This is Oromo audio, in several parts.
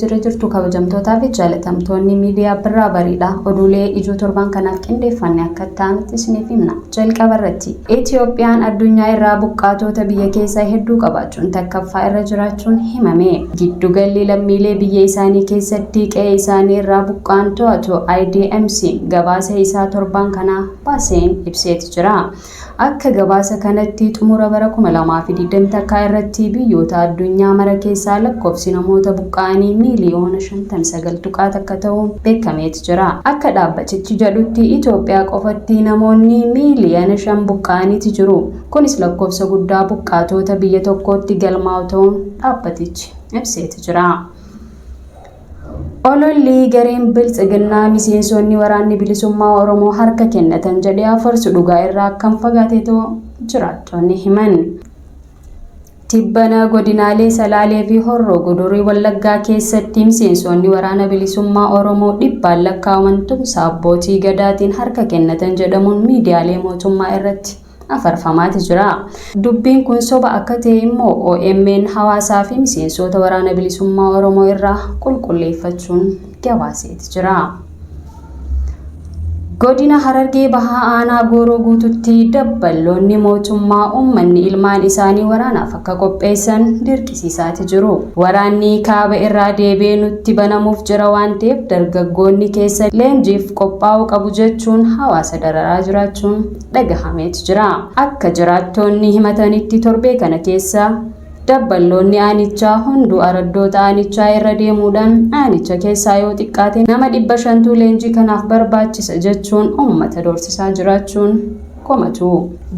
Jira jirtu kabajamtootaa fi jaalatamtoonni miidiyaa Birraa Bariidha. Oduulee ijoo torban kanaaf qindeeffanne akka ta'anitti isiniif himna. Jalqaba irratti Itiyoophiyaan addunyaa irraa buqqaatota biyya keessaa hedduu qabaachuun takkaffaa irra jiraachuun himame. Giddugalli lammiilee biyya isaanii keessatti qe'ee isaanii irraa buqqa'an to'atu IDMC gabaasa isaa torban kanaa baaseen ibseeti jira. Akka gabaasa kanatti xumura bara 2021 irratti biyyoota addunyaa mara keessaa lakkoofsi namoota buqqa'anii miiliyoona 59.1 ta'uun beekameeti jira. Akka dhaabbatichi jedhutti Itoophiyaa qofatti namoonni miiliyoona 5 buqqa'aniiti jiru. Kunis lakkoofsa guddaa buqqaatota biyya tokkootti galmaa'u ta'uun dhaabbatichi ibseeti jira. Ololli gareen Biltsiginnaa miseensonni waraanni bilisummaa Oromoo harka kennatan jedhee afarsu dhugaa irraa akkam fagaatee ta'u jiraattonni himan. Tibbana godinaalee Salaalee fi Horroo Gudurii Wallaggaa keessatti miseensonni waraana bilisummaa Oromoo dhibbaan lakkaa'aman tumsa abbootii gadaatiin harka kennatan jedhamuun miidiyaalee mootummaa irratti afarfamaati jira. Dubbiin kun soba akka ta'e immoo OMN hawaasaa fi miseensota waraana bilisummaa Oromoo irraa qulqulleeffachuun gabaaseeti jira. Godina Harargee Bahaa Aanaa Gooroo Guututti dabballoonni mootummaa uummanni ilmaan isaanii waraanaaf akka qopheessan dirqisiisaati jiru. Waraanni kaaba irraa deebi'ee nutti banamuuf jira waan ta'eef dargaggoonni keessa leenjiif qophaa'uu qabu jechuun hawaasa dararaa jiraachuun dhagahameetu jira. Akka jiraattonni himatanitti torbee kana keessa dabballoonni aanichaa hunduu araddoota aanichaa irra deemuudhaan aanicha keessaa yoo xiqqaate nama 500tu leenjii kanaaf barbaachisa jechuun uummata doorsisaa jiraachuun komatu.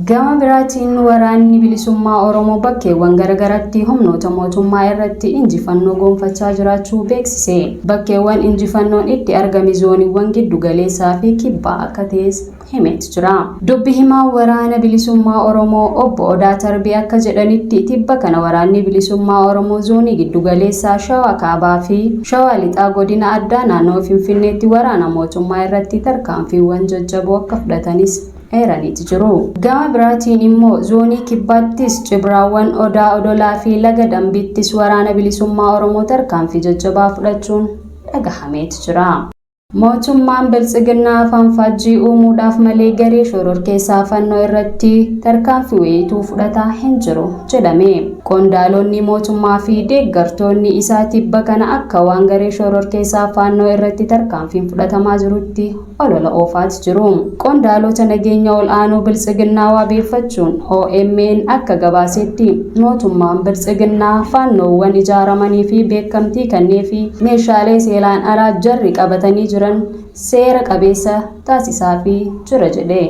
Gama biraatiin waraanni bilisummaa Oromoo bakkeewwan garaagaraatti humnoota mootummaa irratti injifannoo gonfachaa jiraachuu beeksise. Bakkeewwan injifannoon itti argame zooniiwwan giddu galeessaa fi kibbaa akka ta'es himeeti jira. Dubbi himaa waraana bilisummaa Oromoo obbo Odaa Tarbii akka jedhanitti tibba kana waraanni bilisummaa Oromoo zoonii giddu galeessaa Shawaa Kaabaa fi Shawaa Lixaa godina addaa naannoo Finfinneetti waraana mootummaa irratti tarkaanfiiwwan jajjaboo akka fudhatanis eeraniiti jiru. Gama biraatiin immoo zoonii kibbaattis cibraawwan Odaa Odolaa fi Laga Dambiittis waraana bilisummaa Oromoo tarkaanfii jajjabaa fudhachuun dhagahameeti jira. Mootummaan Biltsiginnaa afaan faajjii uumuudhaaf malee garee shororkeessaa fannoo irratti tarkaanfii wayiituu fudhataa hin jiru jedhame. Qondaalonni mootummaa fi deeggartoonni isaa tibba kana akka waan garee shororkeessaa fannoo irratti tarkaanfiin fudhatamaa jirutti olola oofaati jiru. Qondaalota nageenya ol'aanoo Biltsiginnaa waabeeffachuun OMN akka gabaasetti mootummaan Biltsiginnaa fannoowwan ijaaramanii fi beekamtii kannee fi meeshaalee seeraan alaa jarri qabatanii jiran seera qabeessa taasisaafii jira jedhe.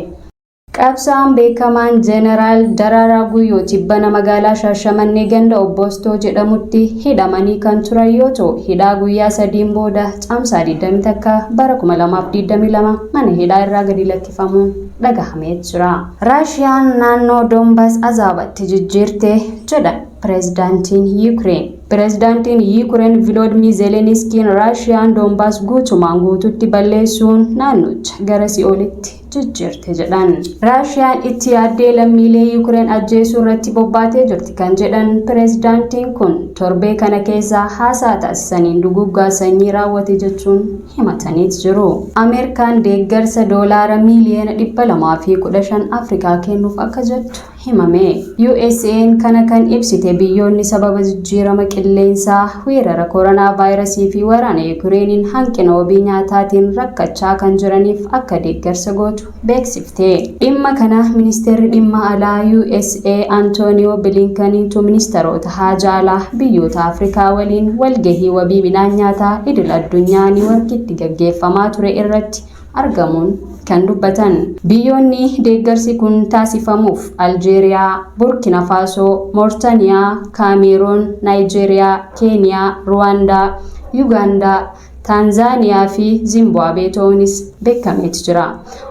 Qabsaa'aan beekamaan Jeenaraal Daraaraa Guyyoo tibbana magaalaa Shaashamannee ganda Obboostoo jedhamutti hidhamanii kan turan yoo ta'u, hidhaa guyyaa sadiin booda caamsaa 21 bara 2022 mana hidhaa irraa gadi lakkifamuun dhagahamee jira. Raashiyaan naannoo Doonbaas azaabatti jijjiirte jedhan pireezidaantiin Yuukireen. Pireezidaantiin Yuukireen Viloodimir Zeeleniskiin Raashiyaan Doonbaas guutumaan guututti balleessuun naannocha gara si'oolitti jijjiirte jedhan. Raashiyaan itti yaaddee lammiilee Yuukireen ajjeesuu irratti bobbaatee jirti kan jedhan pireezidaantiin kun torbee kana keessa haasaa taasisaniin duguggaa sanyii raawwate jechuun himataniit jiru. Ameerikaan deeggarsa doolaara miiliyoona 215 Afrikaa kennuuf akka jettu himame. USA'n kana kan ibsite biyyoonni sababa jijjiirama qilleensaa, weerara koronaa vaayirasii fi waraana Yukireeniin hanqina wabii nyaataatiin rakkachaa kan jiraniif akka deeggarsa gootu beeksifte. Dhimma kana ministeerri dhimma alaa USA Antooniyoo Bilinkaniitu ministeerota haajaa alaa biyyoota Afrikaa waliin walgahii wabii midhaan nyaataa idil addunyaa Niiworkitti gaggeeffamaa ture irratti argamuun kan dubbatan. Biyyoonni deeggarsi kun taasifamuuf Aljeeriyaa, Burkina Faasoo, Moortaniyaa, Kaameeruun, Naayijeeriyaa, Keeniyaa, Ruwaandaa, Yuugaandaa, Taanzaaniyaa fi Zimbaabuwee ta'uunis beekameeti jira.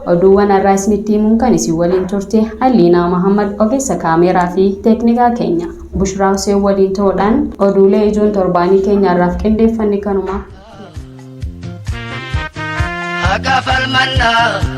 Oduuwwan har'aa isinitti himuun kan isin waliin turte Alliinaa Mahammad ogeessa kaameeraa fi teeknikaa keenya Bushraa Huseen waliin ta'uudhaan oduulee ijoon torbaanii keenya har'aaf qindeeffanne kanuma. Haqa falmannaa.